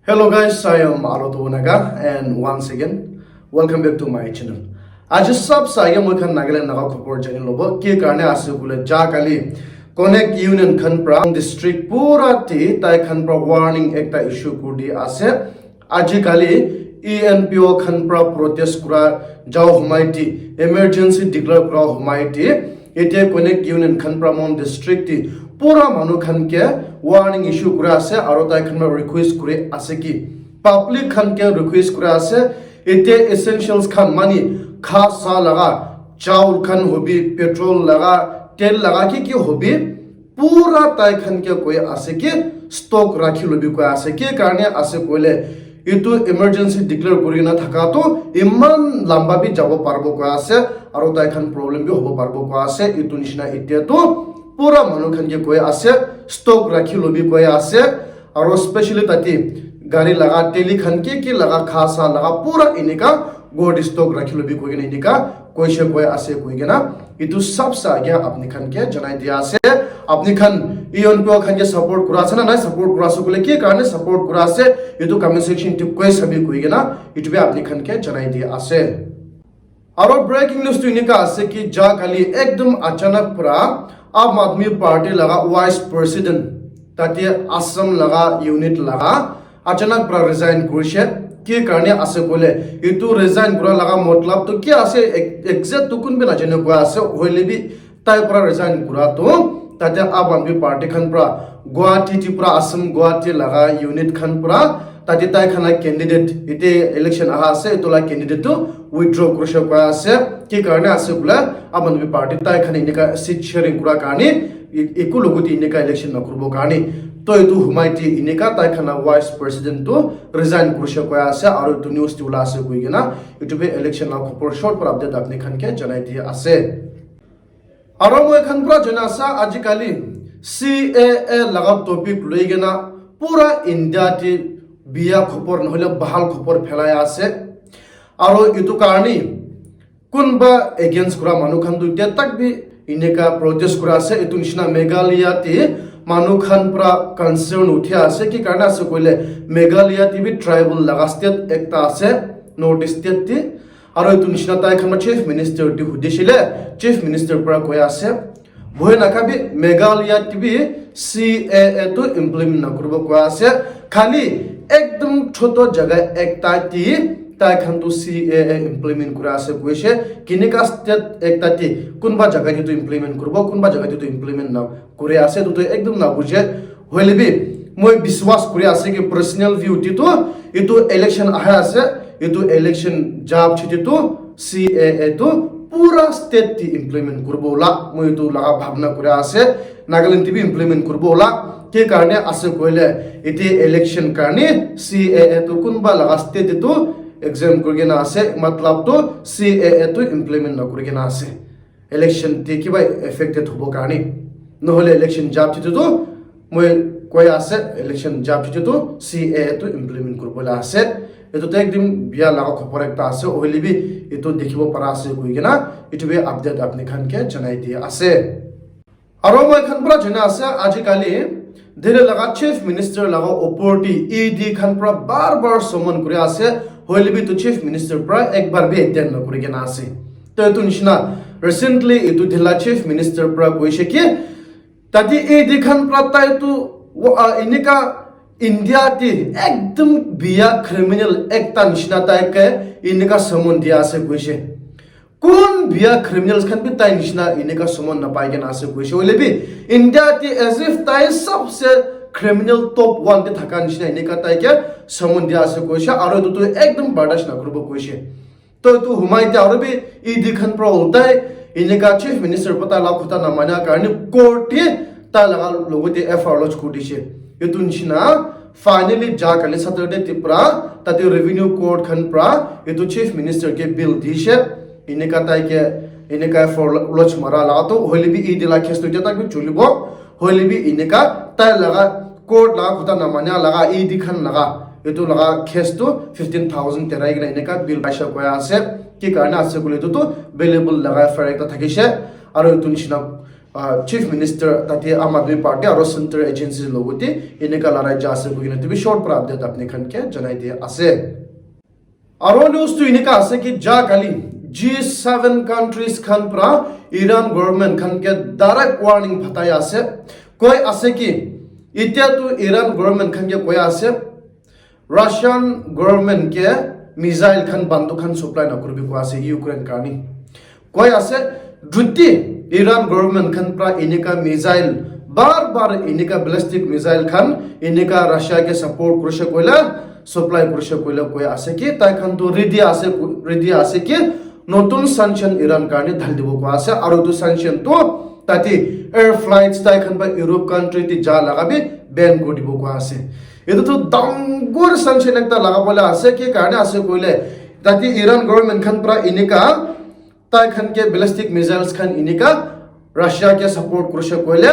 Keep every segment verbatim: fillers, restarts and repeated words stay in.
Hello guys, I am Aloto Naga and once again, welcome back to my channel. Aji sab sa age moi khan Nagaland Naga khobor jani lobo. Ki karne ase kule ja kali Connect Union khan pra district pura te tai khan pra warning ekta issue kuri di ase. Aji kali E N P O khan pra protest kura jao humai ti, emergency declare kura humai ti, etia Connect Union khan pra mon district ti pura manu khan ke warning issue kura ase aro tai khan pra request kuri ase ki public khan ke request kura ase, etia essentials khan mani kha sa laga, chaul khan hobi, petrol laga, tel laga, ki ki hobi, pura tai khan ke koi ase ki stock rakhi lobi koi ase. Ki karne ase koile, itu emergency declare kuri na thaka to iman lamba bi jabo parbo koi ase, aro tai khan problem bi hobo parbo koi ase. Itu nishina etia to pura manu khan ke koi ase, stock rakhi lobi koi ase, aro specially tati gari laga teli khan ki ki laga kha sa laga pura enika ghor te stock rakhi lobi koi kena enika koise koi ase koi kena itu sab sa age apni khan ke janai dia ase. Apni khan E N P O khan ke support kura ase na nai, support kura ase kule ki karne support kura ase, itu comment section te koi sabi koi kena itu bi apni khan ke janai dia ase. Aro breaking news tu enika ase ki ja kali ekdom achanak pra Aam Aadmi Party laga vice president tate Assam laga unit laga achanak pra resign kurishe. Ki karne ase kole, itu resign kura laga matlab tu ki ase, ek- exact tu kun bi najane koi ase, hoile bi tai pra resign kura tu tate Aam Aadmi Party khan pra Guwahati ti pra Assam Guwahati laga unit khan pra tate tai khan la candidate ite election aha ase itu la candidate tu withdraw kurishe koi ase. Ki karne ase kule Aam Aadmi Party tai khan enika seat sharing kura karne e- eku logote enika election na kuribo karne to itu humai ti enika tai khan la vice president tu resign kurishe koi ase aro itu news ti ula ase koi kena itu bi election la khobor short para update apni khan ke janai di ase. Aro moi khan pra jana sa aji kali C A A laga topic loi kena pura India ti biya khobor nohole bahal khobor phelai ase. Aro itu karne kunba against kura manu khan tu tia tak bi enika protest kura ase. Itu nishina Meghalaya ti manu khan pra concern uthi ase. Ki karne ase koile Meghalaya ti bi tribal laga state ekta ase, North East state ti. Aro itu nishina tai khan pra chief minister ti hudishile, chief minister pra koi ase, bhoi nakabi, Meghalaya ti bi C A A tu implement nakuribo koi ase. Khali ekdom choto jaga ekta ti tai khan tu C A A implement kura ase koise. Kinika state ekta ti kunba jaga ti tu implement kuribo, kunba jaga ti tu implement na kuri ase, tu tu ekdom na buje. Hoile bi moi biswas kuri ase ki personal view ti tu itu election aha ase, itu election jab chiti tu C A A tu pura state ti implement kuribo la moi itu laga bhabna kuri ase. Nagaland ti bi implement kuribo la. Ki karne ase koile iti election karne C A A tu kunba laga state ti tu exempt kuri kena ase, matlab tu C A A tu implement na kuri kena ase. Election te kiba affected hobo karne, nohole election jab chiti tu moi koi ase, election jab chiti tu C A A tu implement kuribo la ase. Itu te ekdom biya laga khobor ekta ase, hoile bi itu dikhibo para ase koi kena itu bi update apni khan ke janai di ase. Aro moi khan pra jana ase, aji kali Delhi laga chief minister laga opor te E D khan pra bar bar summon kuri ase, hoile bi tu chief minister pra ek bar bi attend na kuri kena ase. To itu nishina recently itu Delhi chief minister pra koise ki tate E D khan pra tai tu wa- ah, enika India te ekdom biya criminal ekta nishina tai ke enika summon dia ase koise. Kun biya criminals khan bi tai nishina enika summon napai kena ase koise. Hoile bi India ti as if tai sabse criminal top one te thaka nishina enika tai ke summon dia ase koise. Aro etu tu ekdom bardash na kuribo koise. To etu humai te aro bi E D khan pra ultai enika chief minister pa tai la khota na manya karne court te tai laga logote F I R lodge kuri dishe. Etu nishina finally ja kali Saturday ti pra tate revenue court khan pra etu chief minister ke bail dishe. Enika tai ke enika for lodge mara la to hoile bi E D la case to etia tak bi chulibo, hoile bi enika tai laga court laga khota na manya laga E D khan laga etu laga case to fifteen thousand terai kena enika bail paisa koi ase. Ki karne ase kule etu to bailable laga F I R ekta thakishe. Aro etu nishina uh, Chief Minister tate Aam Aadmi Party aro Central Agency logote enika larai ja ase koikena etu bi short para update apni khan ke janai dia ase. Aro news tu enika ase ki ja kali G seven countries khan pra Iran government khan ke direct warning phatai ase. Koi ase ki itya tu Iran government khan ke koi ase Russian government ke missile khan bandu khan supply na kuribi koi ase Ukraine karni. Koi ase, juti Iran government khan pra enika missile, bar bar enika ballistic missile khan enika Russia ke support kurise koile, supply kurise koile koi ase ki tai khan tu ready ase, ready ase ki notun sanction Iran karni dhal dibo koi ase, aru tu sanction tu tate air flights tai khan pra Europe country te ja laga bi ban kuri dibo koi ase. Etu tu dangor sanction ekta laga bole ase ki karni ase koile tate Iran government khan pra enika tai khan ke ballistic missiles khan enika Russia ke support kurise koile,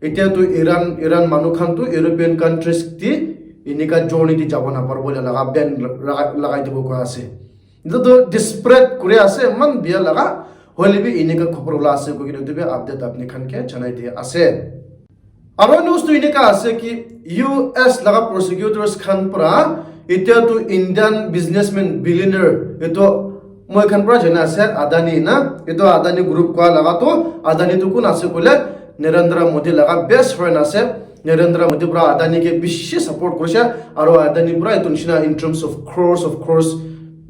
itya tu Iran, Iran manu khan tu European countries te enika journey te jabo na paribo laga ban laga, lagai dibo koi ase. Etu tu desperate kuri ase, eman biya laga, hoile bi enika khobor ola ase koikena etu bi update apni khan ke janai dia ase. Aro news tu enika ase ki U S laga prosecutors khan pra itya tu Indian businessman billionaire etu moi khan pra jana ase Adani na, etu Adani group koi laga tu Adani tu kun ase koile Narendra Modi laga best friend ase. Narendra Modi pra Adani ke bishi support kurise aro Adani pra etu nishina in terms of crores of crores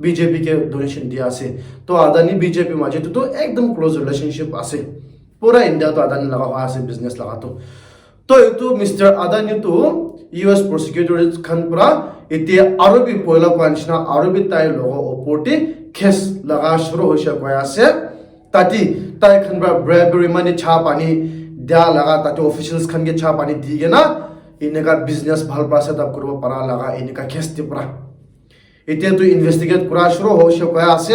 B J P ke donation dia ase. To Adani B J P maje tu ekdom close relationship ase. Pura India tu Adani laga hoi ase business laga tu. To etu Mister Adani tu U S prosecutors khan pra etia aro bi poila koi nishina aro bi tai logo opor te case laga shuru hoise koi ase. Tati tai khan pra bribery money cha pani dia laga tati officials khan ke cha pani di kena enika business bhal pra set up kuribo para laga enika case te pra. Etia tu investigate kura shuru hoise koi ase,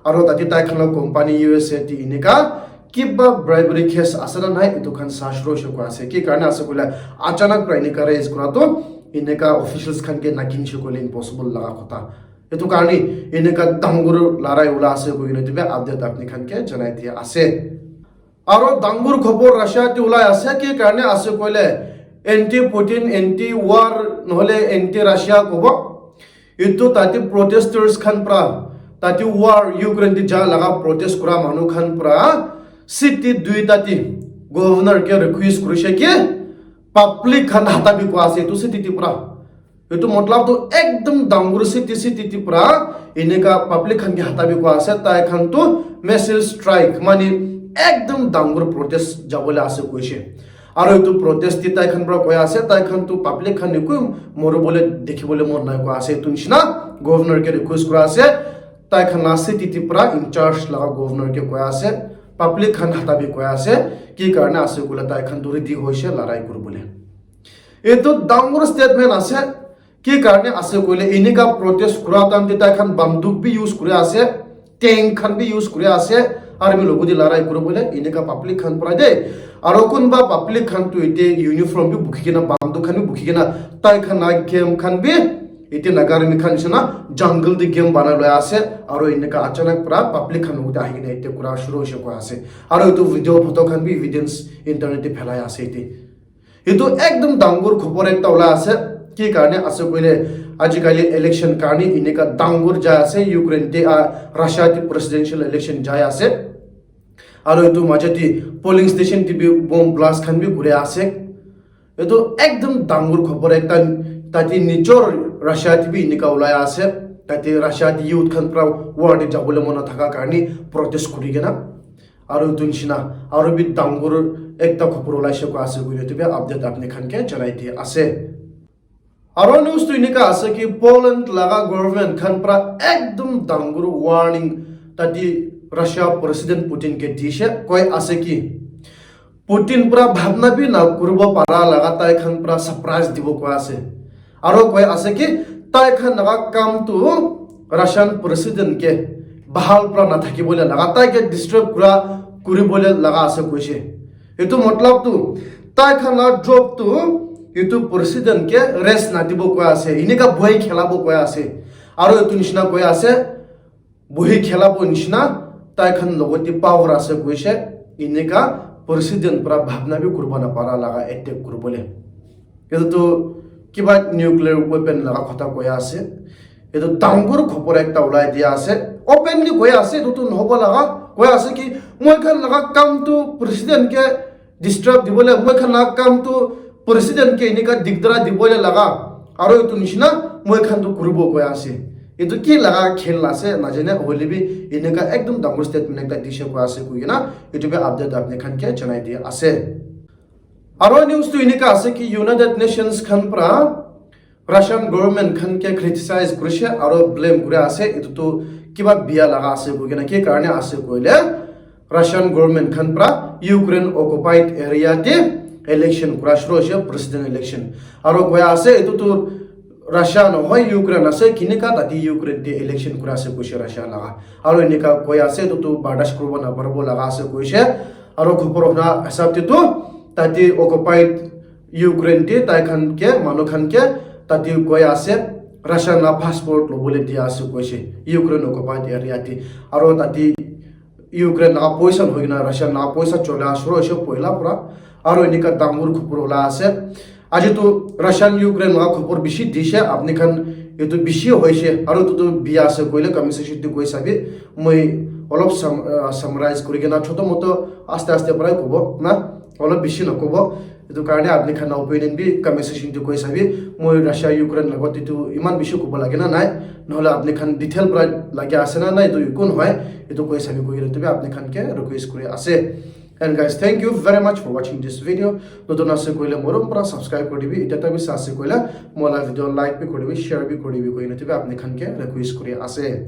aro tate tai khan la company U S A te enika kiba bribery case ase na nai etu khan sa shuru hoise koi ase. Ki karne ase koile achanak pra enika raise kura tu enika officials khan ke nakin she koile impossible laga kotha. Etu karne enika dangor larai ula ase koikena etu bi update apni khan ke janai dia ase. Aro dangor khobor Russia te ulai ase, ki karne ase koile anti Putin, anti war, nohole anti Russia kobo. Etu tate protesters khan pra, tate war Ukraine te ja laga protest kura manu khan pra city duita te governor ke request kurise ki public khan hatabi koi ase etu city te pra. Etu matlab tu ekdum dangor city city te pra enika public khan ke hatabi koi ase, tai khan tu massive strike mane ekdum dangor protest jabole ase koise. Aro etu protest te tai khan pra koi ase, tai khan tu public khan eku moribole dikhibole mon nai koi ase. Etu nishina governor ke request kura ase, tai khan la city te pra in charge laga governor ke koi ase, public khan hatabi koi ase, ki karne ase koile tai khan tu ready hoise larai kuribole. Etu dangor statement ase, ki karne ase koile enika protest kura time te tai khan banduk bi use kuri ase, tank khan bi use kuri ase, army logo di larai kuri bole enika public khan para de. Aro kunba public khan tu ite uniform bi bukhi kena, banduk khan bi bukhi kena, tai khan la game khan bi ite Naga army khan nishina jungle di game banai loi ase, aro enika achanak para public khan logo di ahi kena ite kura shuru hoise koi ase. Aro etu video photo khan bi evidence internet te phelai ase ite. Etu ekdum dangor khobor ekta ulai ase. Ki karne ase koile, ajikali election karne enika dangor jai ase. Ukraine te, ah, Russia te presidential election jai ase. Aro etu maje te polling station te bi bomb blast khan bi kuri ase. Etu ekdum dangor khobor ekta, tate nijor Russia te bi enika ulai ase. Tate Russia te youth khan pra war te jabole mona thaka karne protest kuri kena. Aro etu nishina aro bi dangor ekta khobor ulaise koi ase koile etu bi update apni khan ke janai di ase. Aro news tu enika ase ki Poland laga government khan pra ekdum dangor warning tate Russia president Putin ke dishe, koi ase ki Putin pra bhabna bi na kuribo para laga tai khan pra surprise dibo koi ase. Aro koi ase ki tai khan laga kam tu Russian president ke bahal pra na thaki bole laga, tai ke disturb kura kuri bole laga ase koise. Etu matlab tu tai khan la job tu etu president ke rest na dibo koi ase, enika bohi khelabo koi ase. Aro etu nishina koi ase, bohi khelabo nishina tai khan logot te power ase koise, enika president para bhabna bi kuribo napara laga attack kuribole. Etu tu kiba nuclear weapon laga kotha koi ase. Etu dangor khobor ekta ulai dia ase. Openly koi ase, etu tu nohobo laga. Koi ase ki moi khan laga kam tu president ke disturb dibole, moi khan laga kam tu president ke enika digdara dibole laga. Aro etu nishina moi khan tu kuribo koi ase. Etu ki laga khel ase najane, hoile bi enika ekdom dangor statement ekta dishe koi ase koi kena etu bi update apni khan ke janai dia ase. Aro news tu enika ase ki United Nations khan pra Russian government khan ke criticize kurishe aro blame kuri ase, etu tu kiba bia laga ase koi kena. Ki karne ase koile, Russian government khan pra Ukraine occupied area te election kura shuru hoise, president election. Aro koi ase etu tu Russia nohoi, Ukraine ase, kinika tate Ukraine te election kura ase koise Russia laga. Aro enika koi ase etu tu bardash kuribo naparibo laga ase koise. Aro khobor huna hisab te tu tate occupied Ukraine te tai khan ke, manu khan ke tate koi ase Russia la passport lobole dia ase koise, Ukraine occupied area te. Aro tate Ukraine laga poisa nohoi kena Russia laga poisa chola shuru hoise poila pura. Aro enika dangor khobor ola ase. Aji tu Russian Ukraine laga khobor bishi dishe, apni khan etu bishi hoise. Aro etu tu bia ase koile comment section te koi sabi. Moi olop sum-, uh, summarize kuri kena choto moto aste aste parai kobo na. Olop bishi nakobo. Etu karne apni khan la opinion bi comment section te koi sabi. Moi Russia Ukraine laga te tu iman bishi kobo lage na nai. Nohole apni khan detail para lage ase na nai, etu ekun hoy. Etu koi sabi koi kena tu bi apni khan ke request kuri ase. And guys, thank you very much for watching this video. Notun ase koile morom para subscribe kuri dibi. Eta ta bi sa ase koile mola video like bi kuri dibi, share bi kuri dibi koi kena tu bi apni khan ke request kuri ase.